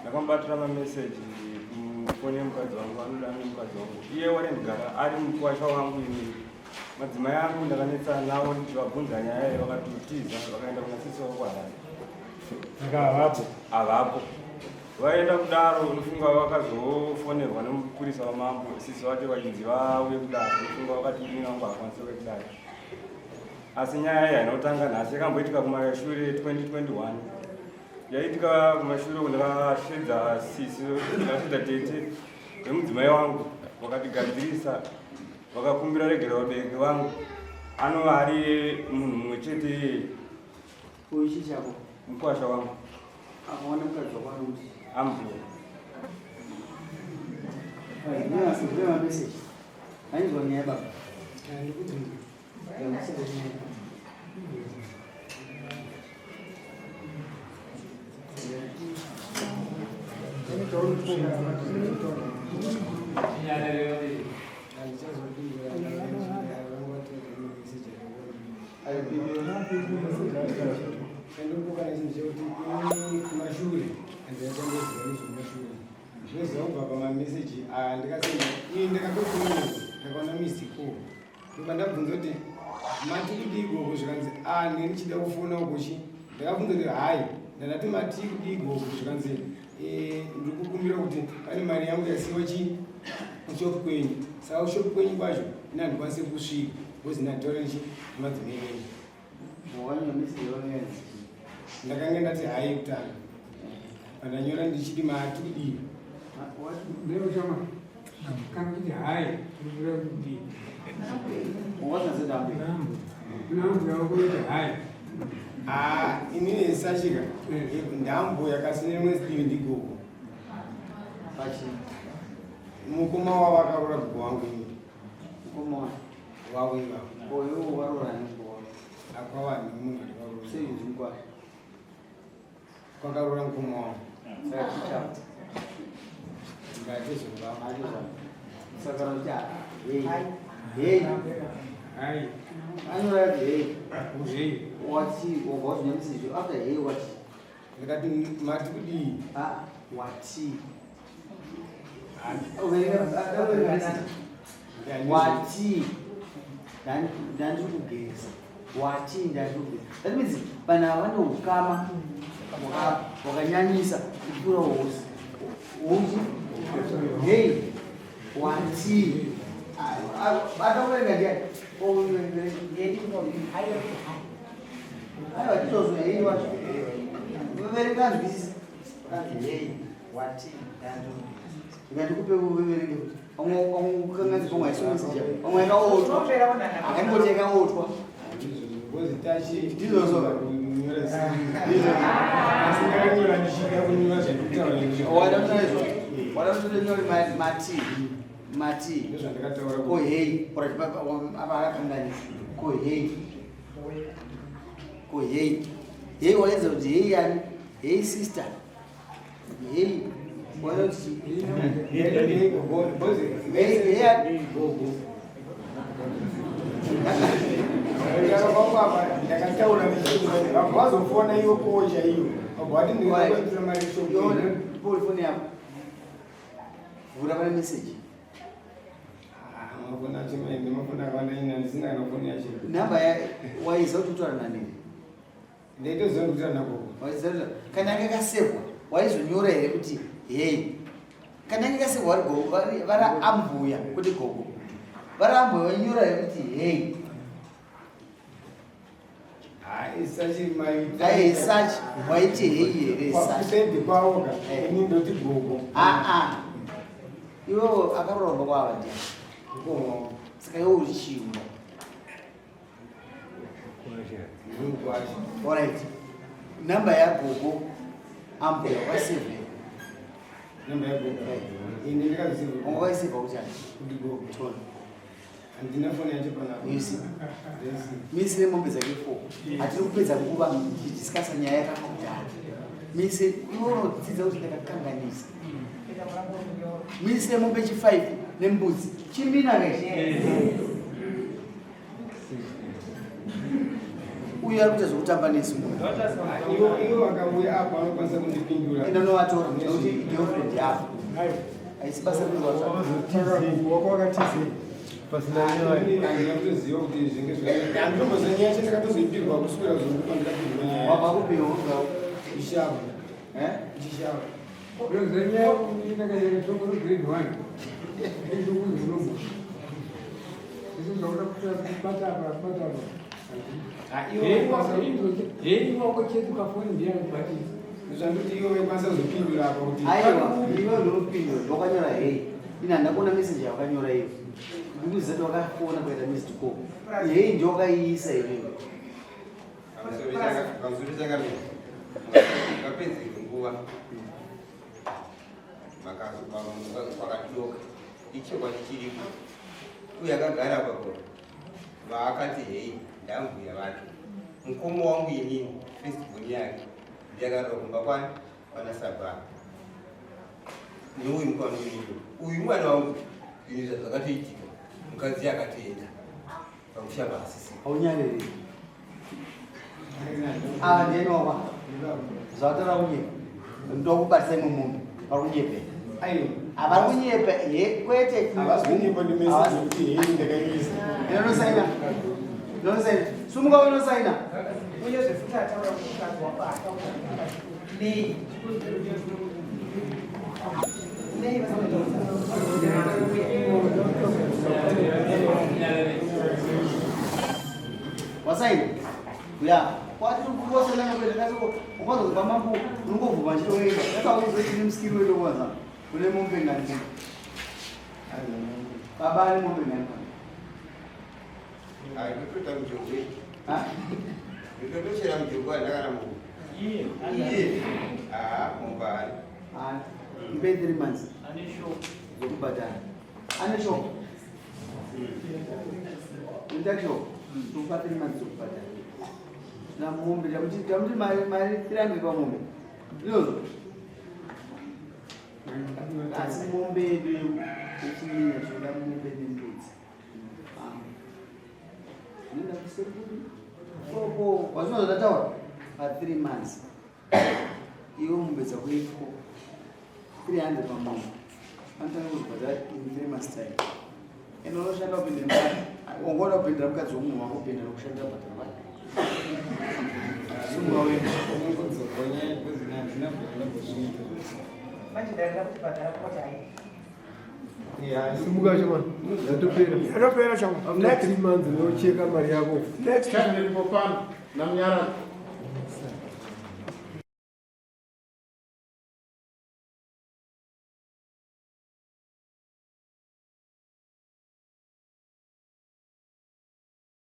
Ndakamubatira mameseji kufoni yemukadzi wangu, anoda nemukadzi wangu. Iye warendigara ari mukwasha wangu ini. Madzimai angu ndakanetsana navo ndichivabvunza nyaya iyi vakatotiza vakaenda kuna sisi wavo kuHarare. Saka havapo. Havapo. Vaenda kudaro unofunga vakazofonerwa nemupurisa wamambo sisi vacho vachinzi vauye kudaro unofunga vakati munin'ina wangu haakwanisi kuuya kudaro. Asi nyaya iyi haina kutanga nhasi yakamboitika kumashure 2021. Yaitika kumashure uko ndakashedza sisi ndakashedza tete vemudzimai wangu vakatigadzirisa vakakumbira regero vabereki vangu anova ari munhu mumwe chete iyeye. Uyu chii chako? Mukwasha wangu. Akaona mukadzi wako anomuti? Ambuya. Message. Ainzwa nyaya baba. Zvinoziva kubva pamameseji aya ndikasenda ini ndakatokuona ndakaona missed call Ndobva ndabvunza kuti mati kudii gogo zvikanzi ah ndenge ndichida kufona uko chi ndakabvunza kuti hayi ndandati mati kudii gogo zvikanzi eh, ndiri kukumbira kuti pane mari yangu yasiwa chi kushop kwenyu saka kushop kwenyu kwacho ini handikwanise kusvika because ndanditaura nechi nemadzimai enyu Ndakanga ndati hayi kutanga pandanyora ndichiti mati kudii Ah, inini sachika ndambo yakasine rimwe divi ndigogo mukoma wavo akaroora gogo wangu ini wavo ivavo Akwawani munhu akaroora. Sei zvingwari? Kwakaroora mukoma wangu. Saka chicha. Ngatizova. Atizova. Saka rocha. Hey. Hey. Hai. Anyora hey. Hey. Wati wobva wazvinyamisizvo after hey wati. Ndikati mati kudii? Ah, wati. Wati. Ndandiri kugeza. Wati ndandiri kugeza. That means vanhu ava vane ukama hwakanyanyisa kupfuura hwose. Hwose. Hey. Wati. Bata kuverenga ndiani? Aiwa tizozwe hei wacho. Verenga nzwisisa. Kanzi hei wati ndando. Ndikandikupe uverenge kuti pamwe pamwe kukanganisa pamwe haisi message yako. Pamwe yakaotwa. Akangoti yakaotwa. Ndizvozvo. Wada kutaura izvo. Wada kutaura mati. Mati. Ko hei. Apa akakanganisa. Ko hei. Ko hey. Hey waedza kuti hey yani? Hey sister. Hey. Waedza hey hey yani? Ndakataura vazofona iyo koja iyo vati ndikuitira mari shoko. Foni yako. Vhura pane message. Namba waiziva kuti utaura nani? Ndaitoziva kuti utaura nagogo. Waiziva kana yanga yakasevwa waizonyora here kuti hey kana yanga yakasevwa vari gogo vari ambuya kwete gogo vari ambuya wainyora here kuti hey Dai such waiti hei here such kwavo ka eh. ini ndoti gogo ah ah iwewe akarorwa kwava ndiye saka iwe uri chimbo Alright. Namba yagogo ambuya wakasevha namba yagogo ini ndakaziseva wakaseva kuti ani kuti gogo tona Handina foni yacho panapa. You see. Mise nemombe dzake fo. Hatiri kupedza nguva tichidiscussa nyaya yakafa kudhara. Mise iwe unodzidza kuti ndakakanganisa. Mise mombe chi 5 nembudzi. Chimina ke. Uyo Uyu ari kuita zvekutamba nesu munhu. Ivo vakauya apo vanokwanisa kundipindura. Enda unovatora nekuti girlfriend yako. Haisi basa rekuti wakatizei pasina nyaya. Handina kutoziva kuti zvinge zvakadii. Handitomboziva nyaya yacho ndakatozoipirwa kuswera zvokupa ndikapirwa nyaya. Wabva kupi wobva? Chishava. Eh? Chishava. Zvandoti ivo vaikwanisa kuzopindura apa kuti Aiwa, iwe unopindura, wakanyora hei. Ini handina kuona message yawakanyora iyo. Ndikuziva kuti wakafona kuita missed call. Hei ndiyo wakaiisa iwewe. Pamusoro chakamira mukapedza nguva kwakatyoka ichokwadi chiripo uye akagara apapo vaakati hei ndambuya vake mukoma wangu inini first born yake ndiyakarora kumba kwani kwana sabhana neuyu mukwana uyu uyu mwana wangu ini zvakatoitika mukadzi akatoenda pamusha paasisi Haunyariri. Ah, ndiani wapa? Zvataura kunyepa. Ndokubatisa imwe mombe. Vari kunyepa. Aiwa. Havari kunyepa he kwete. Havasi kunyepa nemeseji yekuti hei ndakaiisa. Inosaina. Inosaina. Sumuka unosaina. Uyezve futi ataura kuti mukadzi wako ataura nei nei vasingataura. Wasaina. Ya. Kwati kukoselana kwete kasi ukazobva mambo unongovhuma chitoenda. Yakauzoti nemusikiri wedu kwanza. Une mombe ngani? Baba ane mombe ngani? ndotota mujongwe Ha? ndotochera mujongwe andakana munhu Iye. iye haa mumba hani Ah, mpe 3 months dzokubhadhara. Ane shop. Inoita shop. Tokupa 3 months dzokubhadhara. Na mombe tamuti tamuti mari mari 300 pamombe. Ndizvozvo. Asi mombe yedu yekuchinya tinoda mombe nembudzi. Ah. Zvinoenda kusekuru. Koko, wazvino zvandataura? Pa 3 months. Iwe mombe dzako ifo 300 pamombe. Anotanga kuzobhadhara in 3 months time. Ende unoshanda kupindira ungoda kupindira mukadzi womunhu wako kupinda nokushandira bhadhara vake. Sunga uende. Unongodzorwa nyaya because ini handina kubva ndambozviita. Manje ndaida kuti bhadhara koti hai. Simuka chama, yatopera. Yatopera chama. After 3 months unocheka mari yako. Next. Chandiripo pano namunyara.